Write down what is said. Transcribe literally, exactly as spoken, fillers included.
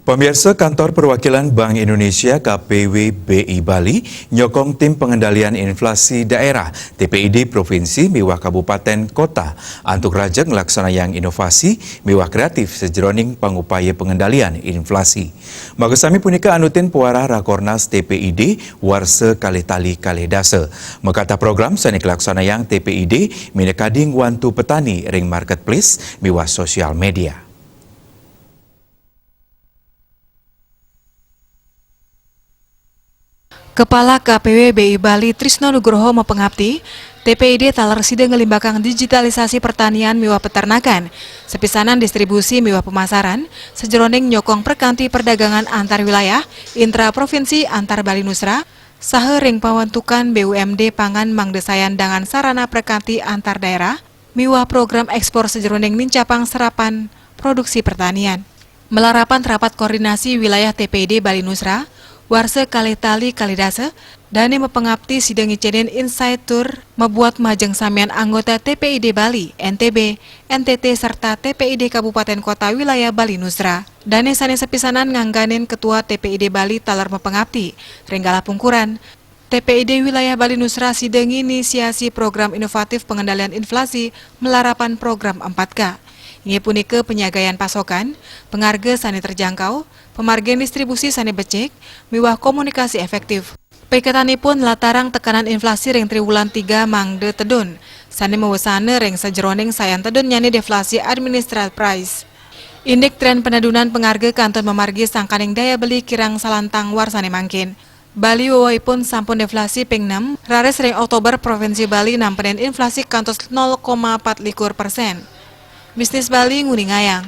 Pamiarsa, Kantor Perwakilan Bank Indonesia K P W B I Bali nyokong tim pengendalian inflasi daerah T P I D provinsi miwah kabupaten kota antuk rajeg nglaksanayang inovasi miwah kreatif sajeroning pangupaya pengendalian inflasi. Makasami punika anutin pewarah Rakornas T P I D warsa kalih tali kalih dasa. Makatah program sane kalaksanayang T P I D minakadi ngwantu petani ring marketplace miwah sosial media. Kepala K P W B I Bali Trisno Nugroho mapangapti, T P I D taler sida nglimbakang digitalisasi pertanian miwah peternakan, sapisanan distribusi miwah pemasaran, sajeroning nyokong perkanti perdagangan antar wilayah, intra provinsi, antar Bali Nusra, saha ring pawentukan B U M D pangan mangda sayan dangan sarana perkanti antar daerah, miwah program ekspor sajeroning nincapang serapan produksi pertanian. Malarapan rapat koordinasi wilayah T P I D Bali Nusra, warsa kalih tali kalih dasa, dane mapangapti sida ngicenin insight tour mabuat majeng samian anggota T P I D Bali, N T B, N T T, serta T P I D Kabupaten Kota Wilayah Bali Nusra. Dane sane sapisanan ngangganin Ketua T P I D Bali taler mapangapti, ring galah pungkuran, T P I D Wilayah Bali Nusra sida nginisiasi program inovatif pengendalian inflasi malarapan program empat K. Inggih punika penyagaan pasokan, pangarga sane terjangkau, pamargin distribusi sane becik, miwah komunikasi efektif. Piketanipun latarang tekanan inflasi ring triwulan tiga mangda tedun, sane mawesana ring sajeroning sayan tedunnyane deflasi administered price. Indik tren penedunan pangarga kantun mamargi sangkaning daya beli kirang salantang warsane mangkin. Bali wewehipun sampun deflasi ping enam, raris ring Oktober Provinsi Bali nampenin inflasi kantos nol koma pat likur persen. Bisnis Bali nguningayang,